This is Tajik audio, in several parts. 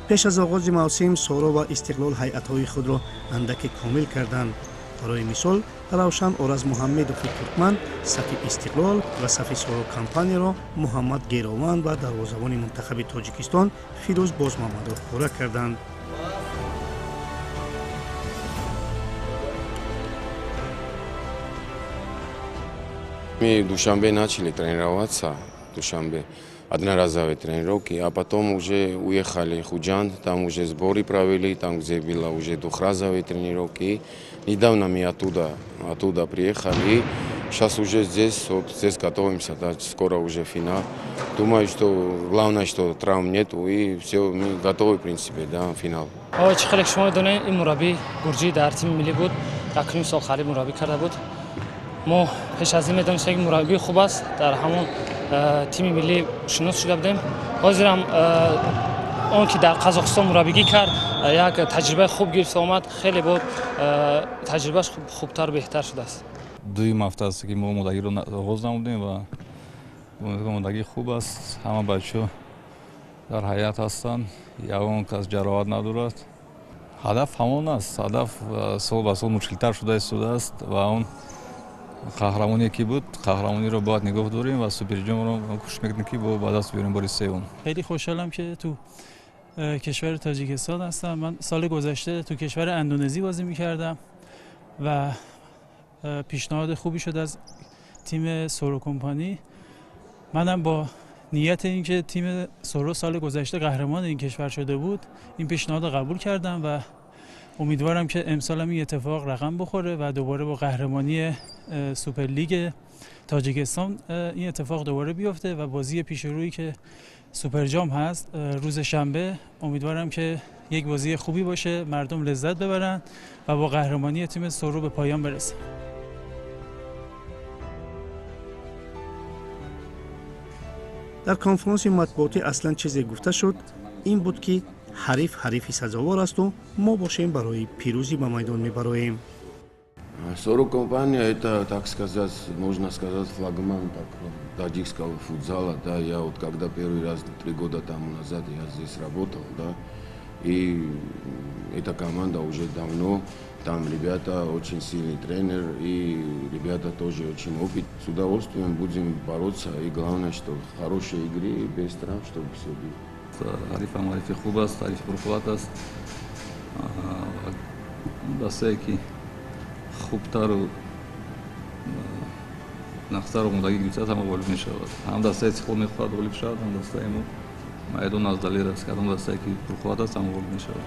Пеш аз оғози мавсим Соро ва Истиқлол ҳайатҳои худро андаке комил карданд. Барои мисол, Равшан Оразмуҳаммедови туркман сафи Истиқлол ва сафи Соро Компаниро Муҳаммад Герованд ва дарвозабони мунтахаби Тоҷикистон Фирӯз Бозмамадов пурра карданд. Мы в Душанбе начали тренироваться, в Душанбе, одноразовые тренировки, а потом уже уехали в Худжанд, там уже сборы провели, там, где было уже двухразовые тренировки. Недавно мы оттуда приехали, сейчас уже здесь, вот здесь готовимся, да, скоро уже финал. Думаю, что главное, что травм нету, и все, мы готовы, в принципе, да, финал. Чӣ хеле шумо медонед, ин мураббӣ гурҷӣ дар тими миллӣ буд, 1,5 сол қариб мураббӣ карда буд. Мо пеш аз ин медонистем, ки мураббии хуб аст, дар ҳамон тими миллӣ шинос шуда будем. Ҳозирам он ки дар Қазоқистон мураббигӣ кард, як таҷрибаи хуб гирифта омад, хеле буд таҷрибааш хубтар, беҳтар шудааст. Дуюм ҳафта аст, ки мо омодагиро оғоз намудем ва омодагӣ хуб аст. Ҳама бачаҳо дар ҳайат ҳастанд, ягон кас ҷароҳат надорад. Ҳадаф ҳамон аст, ҳадаф сол ба сол мушкилтар шуда истодааст ва он қаҳрамоне ки буд, қаҳрамониро бояд нигоҳ дорем ва суперҷомро кӯшиш мекунем, ки ба даст биёрем бори сеюм. خیلی خوشحالم که تو کشور تاجیکستان هستم. من سال گذشته تو کشور اندونزی بازی میکردم و پیشنهاد خوبی شد از تیم سورو کمپانی. منم با نیت اینکه تیم سورو سال گذشته قهرمان این کشور شده بود، این پیشنهاد قبول کردم و امیدوارم که امسال هم این اتفاق رقم بخوره و دوباره با قهرمانی سوپر لیگ تاجیکستان این اتفاق دوباره بیفته و بازی پیش رویی که سوپر جام هست روز شنبه، امیدوارم که یک بازی خوبی باشه، مردم لذت ببرن و با قهرمانی تیم سورو به پایان برسه. Дар конфронси матбуотӣ аслан чизе гуфта шуд, ин буд, ки ҳариф ҳарифи сазовор асту мо бошем барои пирӯзӣ ба майдон мебароем. Соро Компания — это, так сказать, можно сказать, флагман так, таджикского футзала. Да, я вот когда первый раз 3 года тому назад я здесь работал, да, и эта команда уже давно, там ребята очень сильный тренер, и ребята тоже очень опыт. С удовольствием будем бороться, и главное, что хорошие игры, без травм, чтобы все было. Ҳарифам ҳарифи хуб аст, ҳарифи пурқувват аст. Дастае ки хубтару нақстар омодагӣ гирифтааст, ҳама ғолиб мешавад. Ҳам дастаи Истиқлол мехоҳад ғолиб шавад, ҳам дастаи мо. Майдон аз далер аст, кадом дастае ки пурқувват аст, ҳама ғолиб мешавад.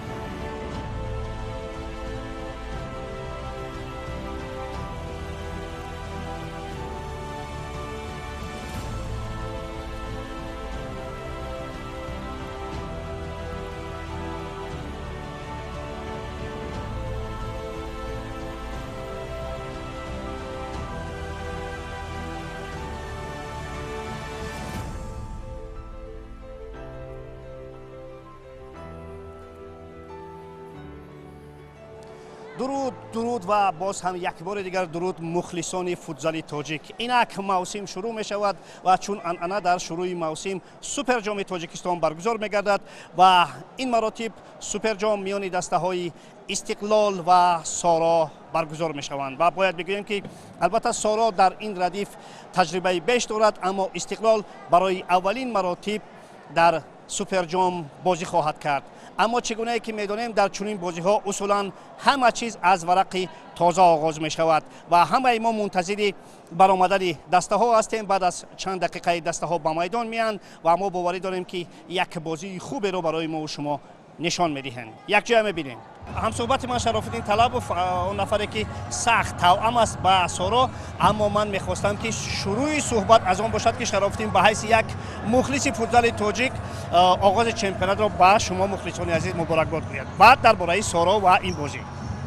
Дуруд, дуруд ва боз ҳам як бори дигар дуруд, мухлисони футзали тоҷик. Инак мавсим шурӯъ мешавад ва чун анъана дар шурӯи мавсим суперҷоми Тоҷикистон баргузор мегардад ва ин маротиб суперҷом миёни дастаҳои Истиқлол ва Соро баргузор мешаванд. Ва бояд бигӯем, ки албатта Соро дар ин радиф таҷрибаи беш дорад, аммо Истиқлол барои аввалин маротиб дар суперҷом бозӣ хоҳад кард. Аммо чӣ гунае ки медонем, дар чунин бозиҳо усулан ҳама чиз аз варақи тоза оғоз мешавад ва ҳамаи мо мунтазири баромадани дастаҳо ҳастем. Баъд аз чанд дақиқаи дастаҳо ба майдон меянд ва мо боварӣ дорем, ки як бозии хуберо барои мову шумо нишон медиҳанд. Якҷоя мебинем. Ҳамсӯҳбати ман Шарофиддин Талабов, он нафаре ки сахт тавъам аст ба Соро, аммо ман мехостам, ки шурӯи суҳбат аз он бошад, ки Шарофиддин ба ҳайси як мухлиси футзали тоҷик оғози чемпионатро ба шумо, мухлисони азиз, муборакбод гӯяд, баъд дар бораи Соро ва ин бозӣ.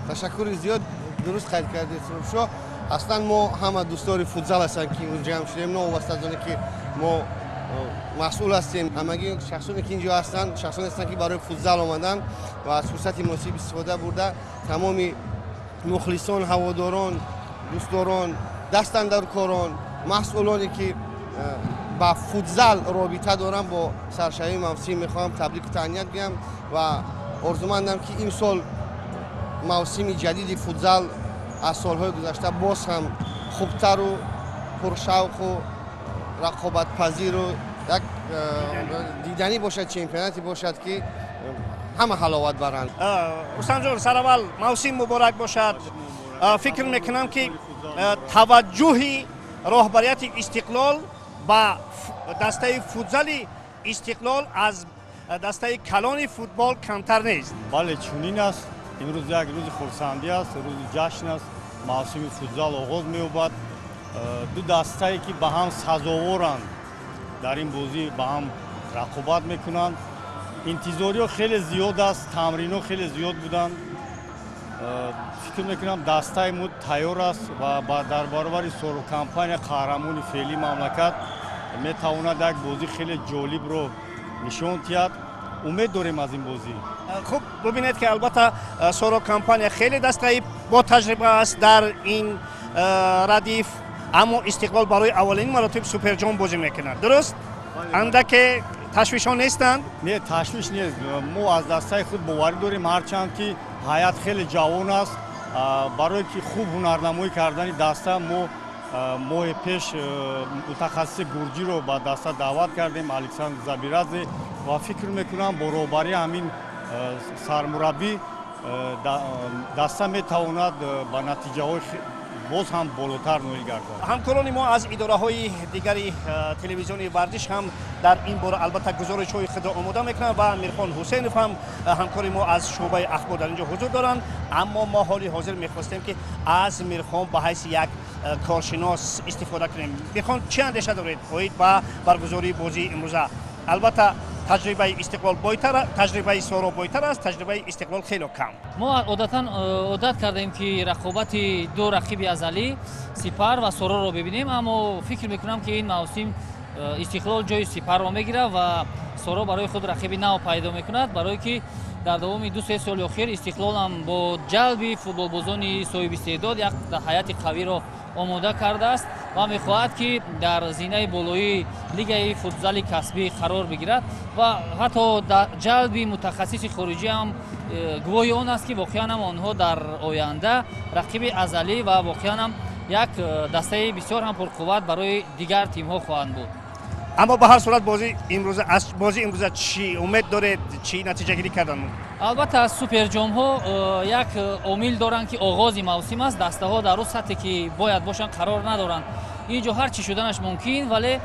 Ташаккури зиёд. Дуруст қайд кардед, Сурбшо. Аслан мо ҳама дӯстдори футзал ҳастанд, ки имрӯз ҷамъ шудем, новобаста аз оне ки мо масъул ҳастем. Ҳамагӣ шахсоне ки инҷо ҳастанд, шахсоне ҳастанд, ки барои футзал омаданд ва аз фурсати муносиб истифода бурда, тамоми мухлисон, ҳаводорон, дӯстдорон, дастандаркорон, масъулоне ки Ба футзал робита дорам, бо саршавии мавсим мехоҳам табрику таҳният гӯям ва орзумандам, ки имсол мавсими ҷадиди футзал аз солҳои гузашта боз ҳам хубтару пуршавқу рақобатпазиру як диданӣ бошад, чемпионате бошад, ки ҳама ҳаловат баранд. Рустамҷон, сараввал мавсим муборак бошад. Фикр мекунам, ки таваҷҷӯҳи роҳбарияти Истиқлол ба дастаи футзали Истиқлол аз дастаи калони футбол камтар нест. Бале, чунин аст. Имрӯз як рӯзи хурсандӣ аст, рӯзи ҷашн аст. Мавсими футзал оғоз меёбад. Ду дастае, ки ба ҳам сазоворанд, дар ин бозӣ ба ҳам рақобат мекунанд. Интизориҳо хеле зиёд аст, тамринҳо хеле зиёд буданд. Фикр мекунам, дастаи мо тайёр аст ва дар баробари Соро Компания, қаҳрамони феълии мамлакат, метавонад як бозӣ хеле ҷолибро нишон диҳад. Умед дорем аз ин бозӣ. Хуб, бубинед, ки албатта Соро Компания хеле дастаи бо таҷриба аст дар ин радиф, аммо Истиқлол барои аввалин маротиб суперҷом бозӣ мекунад, дуруст? Андаке ташвишон нестанд? Не, ташвиш нест. Мо аз дастаи худ боварӣ дорем, ҳарчанд ки ҳайат хеле ҷавон аст. Барое ки хуб ҳунарнамоӣ кардани даста, мо моҳи пеш мутахассиси гурҷиро ба даста даъват кардем, Александр Забиразе, ва фикр мекунам, бо роҳбарии ҳамин сармураббӣ даста метавонад ба натиҷаҳои боз ҳам болотар ноил гардад. Ҳамкорони мо аз идораҳои дигари телевизиони варзиш ҳам дар ин бора албатта гузоришҳои худро омода мекунанд ва Мирхон Ҳусейнов ҳам, ҳамкори мо аз шӯъбаи ахбор, дар ин ҷо ҳузур доранд. Аммо мо ҳоли ҳозир мехостем, ки аз Мирхон ба ҳайси як коршинос истифода кунем. Мирхон, чӣ андеша доред оид ба баргузории бозии имрӯза? Албатта, таҷрибаи Истиқлол бойтар, таҷрибаи Соро бойтар аст, таҷрибаи Истиқлол хело кам. Мо одатан одат кардем, ки рақобати ду рақиби азалӣ, Сипар ва Сороро бибинем, аммо фикр мекунам, ки ин мавсим Истиқлол ҷои Сипарро мегирад ва Соро барои худ рақиби нав пайдо мекунад, барое ки дар давоми 2-се соли охир Истиқлол ҳам бо ҷалби футболбозони соҳибистеъдод як ҳайати қавиро омода кардааст ва мехоҳад, ки дар зинаи болоии лигаи футзали касбӣ қарор бигирад, ва ҳатто ҷалби мутахассиси хориҷӣ ҳам гувоҳи он аст, ки воқеан ҳам онҳо дар оянда рақиби азалӣ ва воқеан ҳам як дастаи бисёр ҳам пурқувват барои дигар тимҳо хоҳанд буд. Аммо ба ҳар сурат, бозӣ имрӯза, аз бозии имрӯза чӣ умед доред, чӣ натиҷагирӣ кардан? Албатта, суперҷомҳо як омил доранд, ки оғози мавсим аст, дастаҳо дар рӯз сатҳе, ки бояд бошанд, қарор надоранд. Ин ҷо ҳар чӣ шуданаш мумкин, вале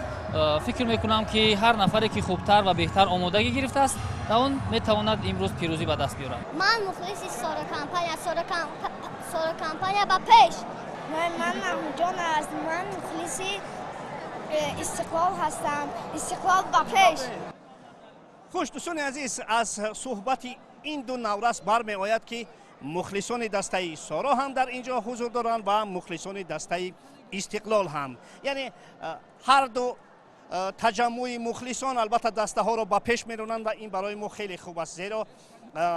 фикр мекунам, ки ҳар нафаре, ки хубтар ва беҳтар омодагӣ гирифтааст, он метавонад имрӯз пирӯзӣ ба даст биёрад. Ман мухлиси Соро Компания. Соро Компания ба пеш! Ман Маҳмудҷон аст, ман мухлиси Истиқлол ҳастам. Истиқлол ба пеш! Хуш, дӯстони азиз, аз суҳбати ин ду наврас бармеояд, ки мухлисони дастаи Соро ҳам дар ин ҷо ҳузур доранд ва мухлисони дастаи Истиқлол ҳам. Яъне ҳар ду таҷаммуи мухлисон албатта дастаҳоро ба пеш меронанд ва ин барои мо хеле хуб аст, зеро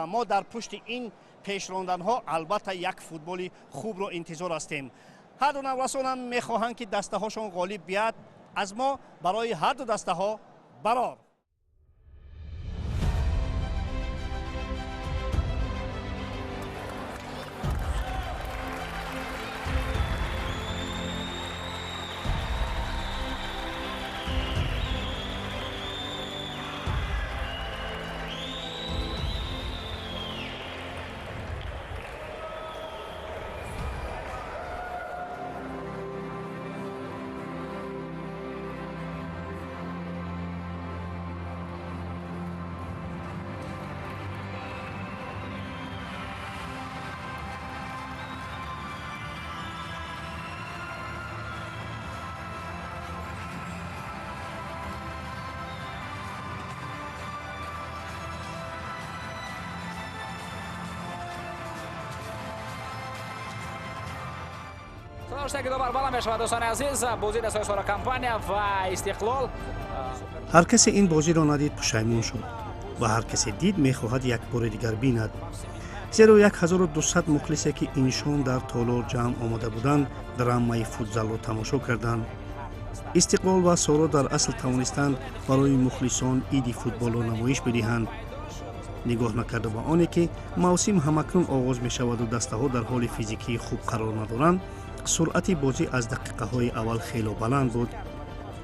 мо дар пушти ин пешронданҳо албатта як футболи хубро интизор ҳастем. Ҳар ду наврасонам мехоҳанд, ки дастаҳошон ғолиб биёяд. Аз мо барои ҳар ду дастаҳо барор. Ҳар касе ин бозиро надид, пушаймон шуд ва ҳар касе дид, мехоҳад як бори дигар бинад, зеро 1200 мухлисе, ки ин шом дар толор ҷамъ омада буданд, драмаи футзалро тамошо карданд. Истиқлол ва Соро дар асл тавонистанд барои мухлисон иди футболро намоиш бидиҳанд. Нигоҳ накарда ба оне, ки мавсим ҳамакнун оғоз мешаваду дастаҳо дар ҳоли физикии хуб қарор надоранд, суръати бозӣ аз дақиқаҳои аввал хело баланд буд.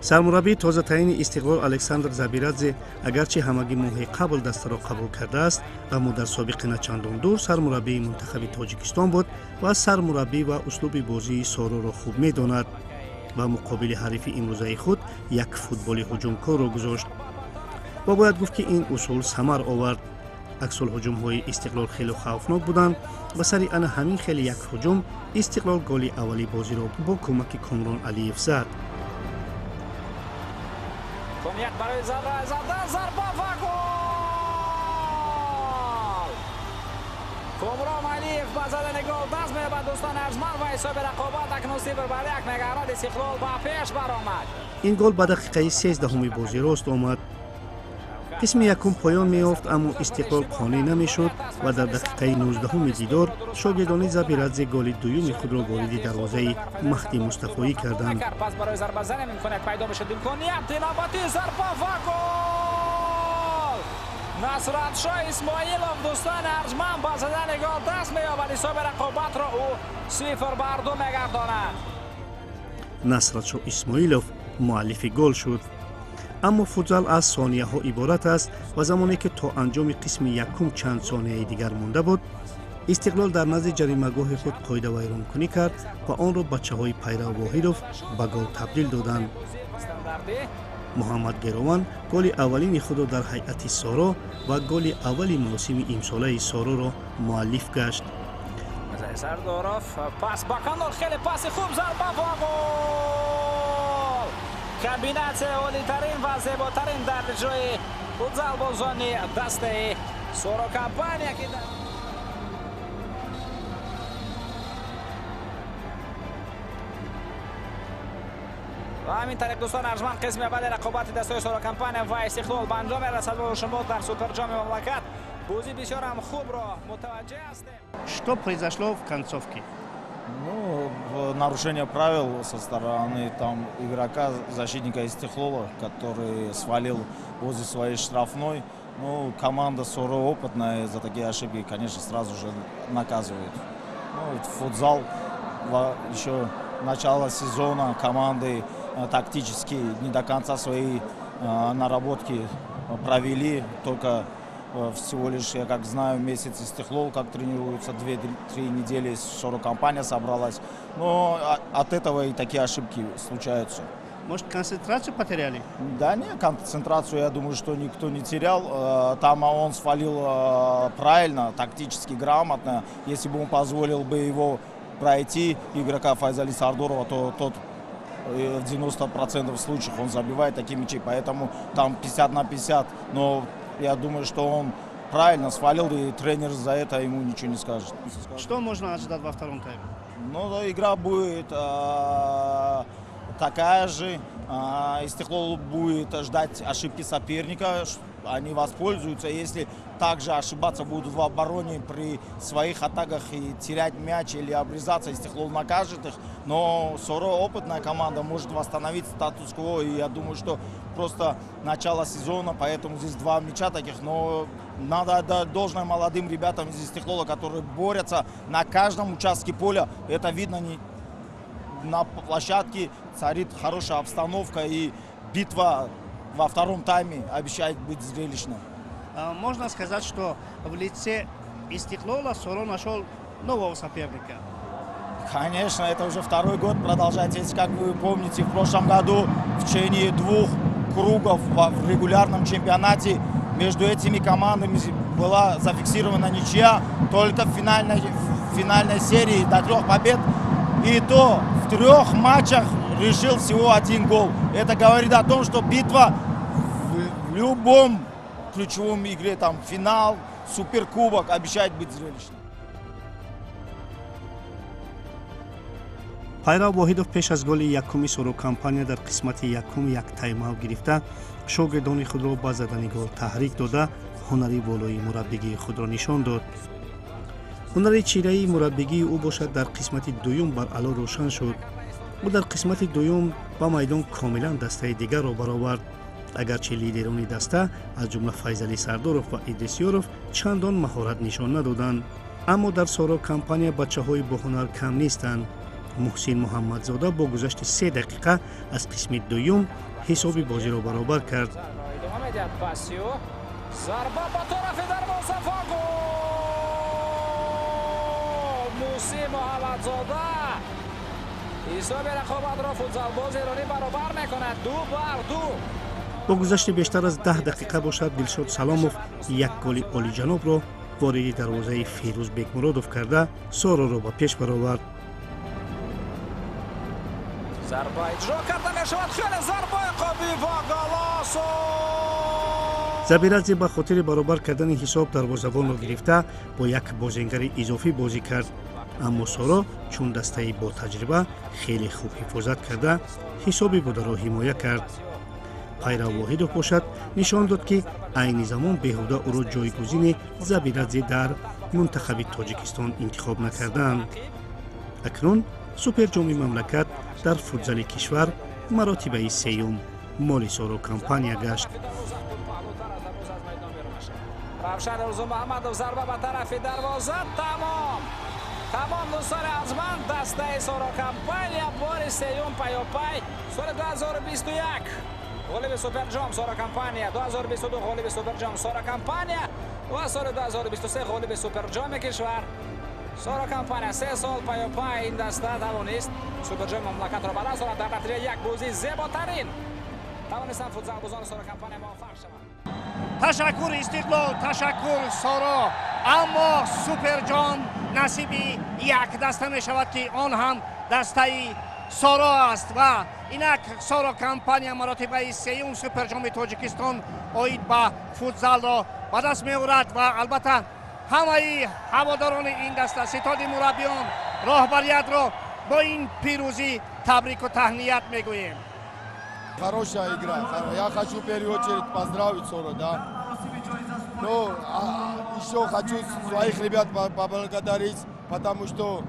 Сармураббии тозатаъини Истиқлол Александр Забирадзе агарчи ҳамагӣ моҳи қабл дастаро қабул кардааст, аммо дар собиқи начандон дур сармураббии мунтахаби Тоҷикистон буд ва сармураббӣ ва услуби бозии Сороро хуб медонад ва муқобили ҳарифи имрӯзаи худ як футболи ҳуҷумкорро гузошт. Ва бояд гуфт, ки ин усул самар овард. Аксулҳуҷумҳои Истиқлол хело хавфнок буданд ва сари ана ҳамин хеле як ҳуҷум Истиқлол голи аввали бозиро бо кӯмаки Комрон Алиев зад. Имконият барои задан, зарба ва гол! Комрон Алиев ба задани гол даст меёбад, дӯстони арҷманд, ва ҳисоби рақобат акнун 0-1 мегардад. Истиқлол ба пеш баромад. Ин гол ба дақиқаи 13-уми бозӣ рост омад. Қисми якум поён меёфт, аммо Истиқлол қонеъ намешуд ва дар дақиқаи 19-уми дидор шогирдони Забирадзе голи дуюми худро вориди дарвозаи Маҳди Мустафоӣ карданд. Пас барои зарбазанем имконият пайдо мешуд, имконият навбатӣ, зарба ва гол! Насратшоҳ Исмоилов, дӯстони арҷманд, ба задани гол даст меёбад, ҳисоби рақобатро ӯ 0-2 мегардонад. Насратшоҳ Исмоилов муаллифи гол шуд. Аммо футзал аз сонияҳо иборат аст ва замоне ки то анҷоми қисми якум чанд сонияи дигар монда буд, Истиқлол дар назди ҷаримагоҳи худ қоидавайронкунӣ кард ва онро бачаҳои Пайрав Воҳидов ба гол табдил доданд. Муҳаммад Герован голи аввалини худро дар ҳайати Соро ва голи аввали мавсими имсолаи Сороро муаллиф гашт. Сардоров, пас ба канор, хеле паси хуб, зарба ва гол! Комбинатсия олитарин ва зеботарин дар иҷрои футзалбозони дастаи Соро Компания, ки ва ҳамин тариқ, дӯстони арҷманд, қисми аввали рақобати дастаи Соро Компания ва Истиқлол ба анҷом мерасад. Бо шумо дар суперҷоми мамлакат бозӣ бисёр ҳам хубро мутаваҷҷеҳ ҳастем. Что произошло в концовке? Ну, нарушение правил со стороны там игрока, защитника Истиклола, который свалил возле своей штрафной. Ну, команда Соро опытная, за такие ошибки, конечно, сразу же наказывает. Ну, футзал, еще начало сезона, команды тактически не до конца свои наработки провели, только всего лишь, я как знаю, месяц Истиклол, как тренируются, 2-3 недели Соро Компания собралась. Но от этого и такие ошибки случаются. Может, концентрацию потеряли? Да нет, концентрацию, я думаю, что никто не терял. Там он свалил правильно, тактически грамотно. Если бы он позволил бы его пройти, игрока Файзали Сардорова, то тот в 90% случаев он забивает такие мячи. Поэтому там 50 на 50. Но я думаю, что он правильно свалил, и тренер за это ему ничего не скажет. Что можно ожидать во втором тайме? Ну, игра будет такая же. Истиклол будет ждать ошибки соперника, они воспользуются. Если также ошибаться будут в обороне при своих атаках и терять мяч или обрезаться, Истиклол накажет их. Но Соро опытная команда, может восстановить статус-кво. И я думаю, что просто начало сезона, поэтому здесь два мяча таких. Но надо отдать должное молодым ребятам из Истиклола, которые борются на каждом участке поля. Это видно не на площадке, царит хорошая обстановка, и битва во втором тайме обещает быть зрелищной. Можно сказать, что в лице Истиклола Соро нашел нового соперника? Конечно, это уже второй год продолжается. Если, как вы помните, в прошлом году в течение двух кругов в регулярном чемпионате между этими командами была зафиксирована ничья. Только в финальной серии до трех побед. И то в трех матчах решил всего один гол. Это говорит о том, что битва в любом ключевом игре, там финал, суперкубок, обещает быть зрелищной. Пайрав Воҳидов пеш аз голи якуми Соро Компания дар қисмати якум як тайм-аут гирифта, шогирдони худро ба задани гол таҳрик дода, ҳунари болои мураббигии худро нишон дод. Ҳунари чираи мураббигии ӯ бошад, дар қисмати дуюм баръало рӯшан шуд. Ӯ дар қисмати дуюм ба майдон комилан дастаи дигарро баровард. Агарчи лидерони даста аз ҷумла Файзалӣ Сардоров ва Идрис Ёров чандон маҳорат нишон надоданд, аммо дар Соро компания бачаҳои боҳунар кам нестанд. Муҳсин Муҳаммадзода бо гузашти 3 дақиқа аз қисми дуюм ҳисоби бозиро баробар кард. Зарба ба тарафи дарвоза ва гол! Муҳсин Муҳаммадзода ҳисоби рақобатро футзалбози эронӣ баробар мекунад 2-2. Бо гузашти бештар аз 10 дақиқа бошад, Дилшод Саломов як голи олиҷанобро вориди дарвозаи Фирӯз Бекмуродов карда, Сороро ба пеш баровард. Зарба иҷро карда мешавад, хеле зарбаи қавӣ ва голосо! Забирадзе ба хотири баробар кардани ҳисоб дарвозабонро гирифта бо як бозингари изофӣ бозӣ кард, аммо Соро чун дастаи ботаҷриба хеле хуб ҳифозат карда, ҳисоби бударо ҳимоя кард. Пайрав Воҳидов бошад, нишон дод, ки айни замон беҳуда ӯро ҷойгузини Забирадзе дар мунтахаби Тоҷикистон интихоб накардаанд. Акнун суперҷоми мамлакат дар футзали кишвар маротибаи сеюм моли Соро компания гашт. Равшан Орзумуҳаммадов зарба ба тарафи дарвоза. Тамом, тамом, дӯстони арҷманд, дастаи Соро компания бори сеюм паёпай соли 2021 ғолиби суперҷом Соро компания, 2022 ғолиби суперҷом Соро компания ва соли 2023 ғолиби суперҷоми кишвар Соро компания. 3 сол паёпай ин даста тавонист суперҷоми мамлакатро ба даст орад. Дар натиҷаи як бозии зеботарин тавонистанд футзалбозони Соро компания муваффақ шаванд. Ташаккур Истиқлол, ташаккур Соро, аммо суперҷом насиби як даста мешавад, ки он ҳам дастаи Соро аст. Ва инак Соро компания маротибаи сеюм суперҷоми Тоҷикистон оид ба футзалро ба даст меорад ва албатта ҳамаи ҳаводорони ин даста, ситоди мураббиён, роҳбариятро бо ин пирӯзӣ табрику таҳният мегӯем. Хорошая игра. Я хочу в первую очередь поздравить Соро, да. Но еще хочу своих ребят поблагодарить, потому что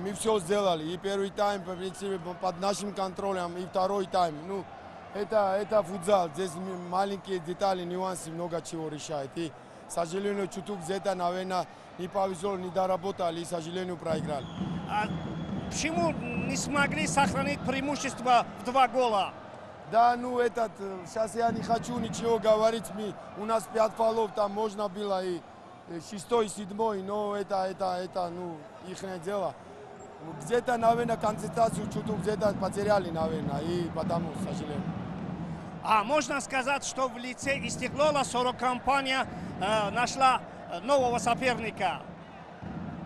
мы все сделали. И первый тайм, в принципе, под нашим контролем, и второй тайм. Ну, это футзал. Здесь маленькие детали, нюансы много чего решают. И, к сожалению, чуток где-то, наверное, не повезло, не доработали и, к сожалению, проиграли. А почему не смогли сохранить преимущество в 2 гола? Да, ну этот, сейчас я не хочу ничего говорить, у нас 5 фолов, там можно было и 6, 7, но это, ну, их дело. Где-то, наверное, концентрацию чуток где-то потеряли, наверное, и потому, к сожалению. А можно сказать, что в лице Истиклола Соро компания нашла нового соперника?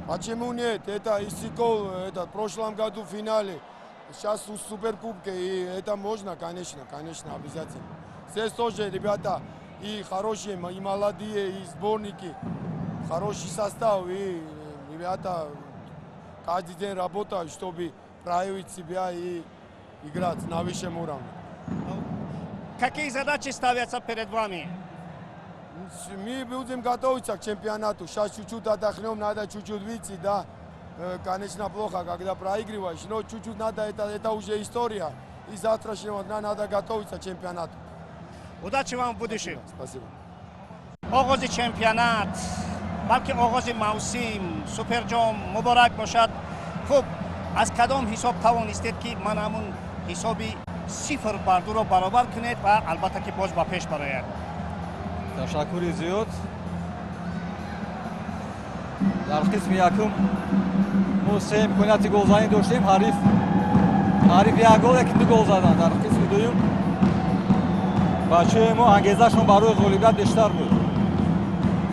Почему нет? Это Истиклол, это в прошлом году в финале. Сейчас в Суперкубке, и это можно, конечно, конечно, обязательно. Здесь тоже ребята и хорошие, и молодые, и сборники, хороший состав, и ребята каждый день работают, чтобы проявить себя и играть на высшем уровне. Какие задачи ставятся перед вами? Мы будем готовиться к чемпионату. Сейчас чуть-чуть отдохнем, надо чуть-чуть выйти, да. Конечно, плохо, когда проигрываешь, но чуть-чуть надо, это уже история. И завтрашнего дня надо готовиться к чемпионату. Удачи вам в будущем. Спасибо. Оғози чемпионат, балки оғози мавсим, суперҷом муборак бошад. Хуб, аз кадом ҳисоб тавонистед, ки ман ҳамун ҳисоби 0-2-ро баробар кунед ва албатта ки боз ба пеш барояд? Ташаккури зиёд. Дар қисми якум мо се имконияти голзанӣ доштем, ҳариф як гол, яки 2 гол заданд. Дар қисми дуюм бачаҳои мо ангезашон барои ғолибият бештар буд.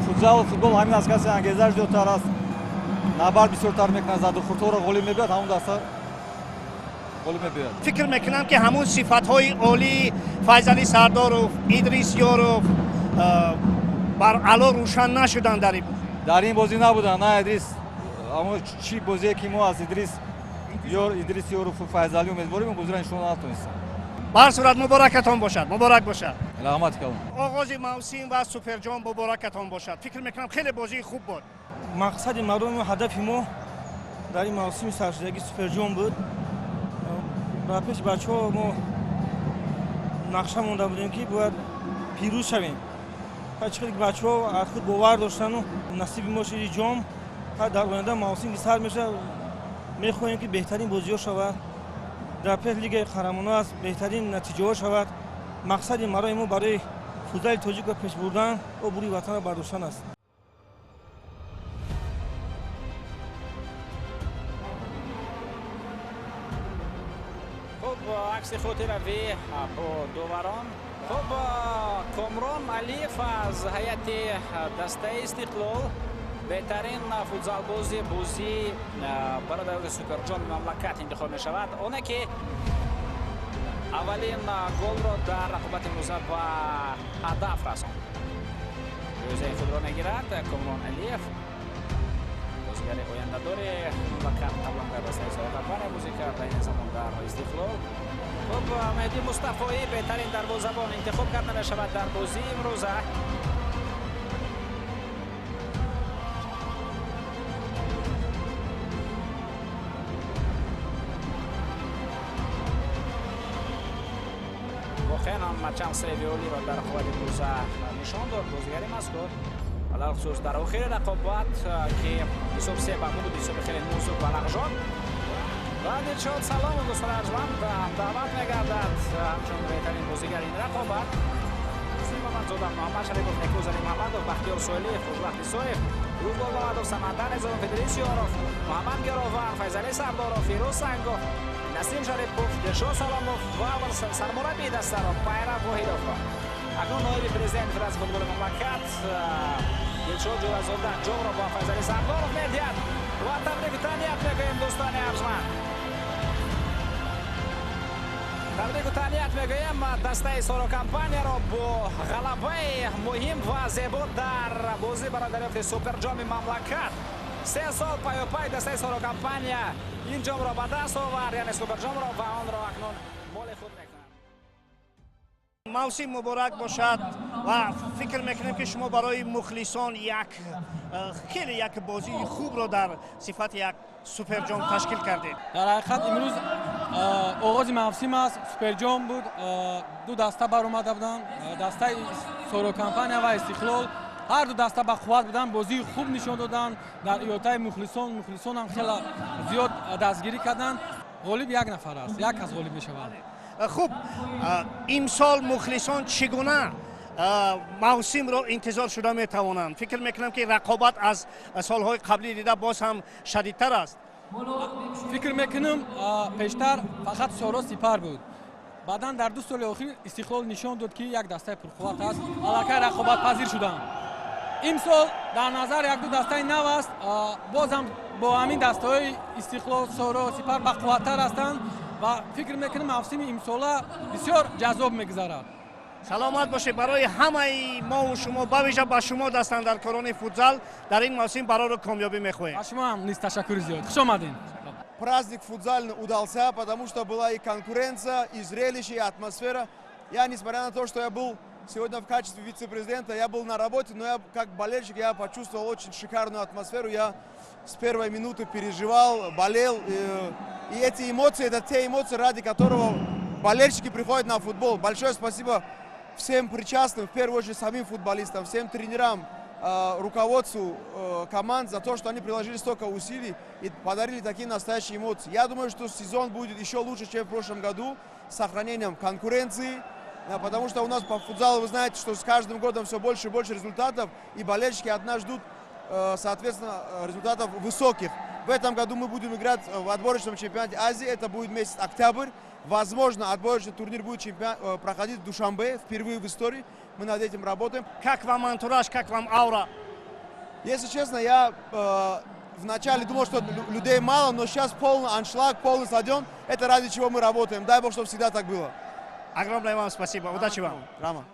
Футзал, футбол ҳамин аст, касе ангезаш зиёдтар аст, набард бисёртар мекунад, задухӯрдҳоро ғолиб мебиёд, ҳамон даста ғолиб мебиёд. Фикр мекунам, ки ҳамун сифатҳои олии Файзалӣ Сардоров, Идрис Ёров бар аъло рӯшан нашуданд дар ин бозӣ. Дар ин бозӣ набуданд, на Идрис, аммо чӣ бозие ки мо аз Идрис Ёров Файзалӣ умедворем, бозиро нишон натонистанд. Ба ҳар сурат муборакатон бошад, муборак бошад. Раҳмат калом. Оғози мавсим ва суперҷом муборакатон бошад. Фикр мекунам хеле бозии хуб буд. Мақсади мароми ҳадафи мо дар ин мавсими саршудагӣ суперҷом буд. Ба пеши бачаҳо мо нақша монда будем, ки бояд пирӯз шавем. Чӣ хеле ки бачаҳо аз худ бовар доштану насиби мо шуди ҷом. Дар оянда мавсим ки сар мешавад, мехоҳем, ки беҳтарин бозиҳо шавад, дар пеш лигаи қаҳрамонон аст, беҳтарин натиҷаҳо шавад. Мақсади марои мо барои футзали тоҷикро пеш бурдан, обрӯи ватанро бардоштан аст. Хуб, акси хотиравӣ бо доварон. Хуб, Комрон Алиев аз ҳайати дастаи Истиқлол беҳтарин футзалбози бозии бародари суперҷоми мамлакат интихоб мешавад, оне ки аввалин голро дар рақобати имрӯза ба ҳадаф расонд, ҷоизаи худро мегирад. Комрон Алиев, бозигари ояндадори мамлакат, қаблан дар дастаи Соро Компания бозӣ кард, айни замон дар Истиқлол. Хуб, Маҳдӣ Мустафоӣ беҳтарин дарвозабон интихоб карда мешавад дар бозии имрӯза. Воқеан ҳам чанд сейви олиро дар рақобати имрӯза нишон дод бозигари мазкур, алалхусус дар охири рақобат, ки ҳисоб 3-2 буд, ҳисоби хеле нозук ва лағжон. Ва Дилшод Саломов, дӯстони арҷманд, даъват мегардад ҳамчун беҳтарин бозигари ин рақобат. Ҳусни Мамадзода, Муҳаммад Шарипов, Некӯз Алимуҳаммадов, Бахтиёр Соҳилиев, Хушбахт Исоев, Рӯзбол Мамадов, Самандар Низомов, Идрис Ёров, Муҳаммад Гировар, Файзалӣ Сардоров, Фирӯз Сангов, Насим Шарипов, Дилшод Саломов ва сармураббии дастаро Пайрав Воҳидовро. Акнун ноиби президенти Федератсияи футболи мамлакат Дилшод Ҷӯразода ҷомро бо Файзалӣ Сардоров медиҳад ва табрику таҳният мегӯем, дӯстони арҷманд. Табрику таҳният мегӯем дастаи Соро Компанияро бо ғалабаи муҳим ва зебо дар бозӣ барои дарёфти суперҷоми мамлакат. 3 сол паёпай дастаи Соро Компания ин ҷомро ба даст овард, яъне суперҷомро, ва онро акнун моли худ мекунад. Мавсим муборак бошад ва фикр мекунем, ки шумо барои мухлисон як хеле як бозии хубро дар сифати як суперҷом ташкил кардед. Дар ҳақиқат, имрӯз оғози мавсим аст, суперҷом буд. Ду даста баромада буданд, дастаи Соро Компания ва Истиқлол. Ҳар ду даста бақувват буданд, бозии хуб нишон доданд дар иҳотаи мухлисон. Мухлисонам хеле зиёд дастгирӣ карданд. Ғолиб як нафар аст, як кас ғолиб мешавад. Хуб, имсол мухлисон чӣ гуна мавсимро интизор шуда метавонанд? Фикр мекунам, ки рақобат аз солҳои қаблӣ дида боз ҳам шадидтар аст. Фикр мекунам, пештар фақат Соро, Сипар буд. Баъдан дар 2 соли охир Истиқлол нишон дод, ки як дастаи пурқувват аст, аллакай рақобатпазир шуданд. Имсол дар назар якду дастаи нав аст. Бозам бо ҳамин дастаҳои Истиқлол, Соро, Сипар бақувваттар ҳастанд ва фикр мекунам, мавсими имсола бисёр ҷаззоб мегузарад. Саломат бошед. Барои ҳамаи мову шумо, бавижа ба шумо, дастандаркорони футзал, дар ин мавсим барору комёбӣ мехоҳем. Ба шумо ҳам низ ташаккури зиёд, хуш омадед. Праздник футзальный удался, потому что была и конкуренция, и зрелище, и атмосфера. Я, несмотря на то, что я был сегодня в качестве вице-президента, я был на работе, но я как болельщик, я почувствовал очень шикарную атмосферу. Я с первой минуты переживал, болел. И эти эмоции, это те эмоции, ради которого болельщики приходят на футбол. Большое спасибо всем причастным, в первую очередь самим футболистам, всем тренерам, руководству команд за то, что они приложили столько усилий и подарили такие настоящие эмоции. Я думаю, что сезон будет еще лучше, чем в прошлом году, с сохранением конкуренции, потому что у нас по футзалу, вы знаете, что с каждым годом все больше и больше результатов, и болельщики от нас ждут, соответственно, результатов высоких. В этом году мы будем играть в отборочном чемпионате Азии, это будет месяц октябрь. Возможно, отборочный турнир будет проходить в Душанбе впервые в истории. Мы над этим работаем. Как вам антураж, как вам аура? Если честно, я вначале думал, что людей мало, но сейчас полный аншлаг, полный стадион. Это ради чего мы работаем. Дай бог, чтобы всегда так было. Огромное вам спасибо. Удачи вам. Рама.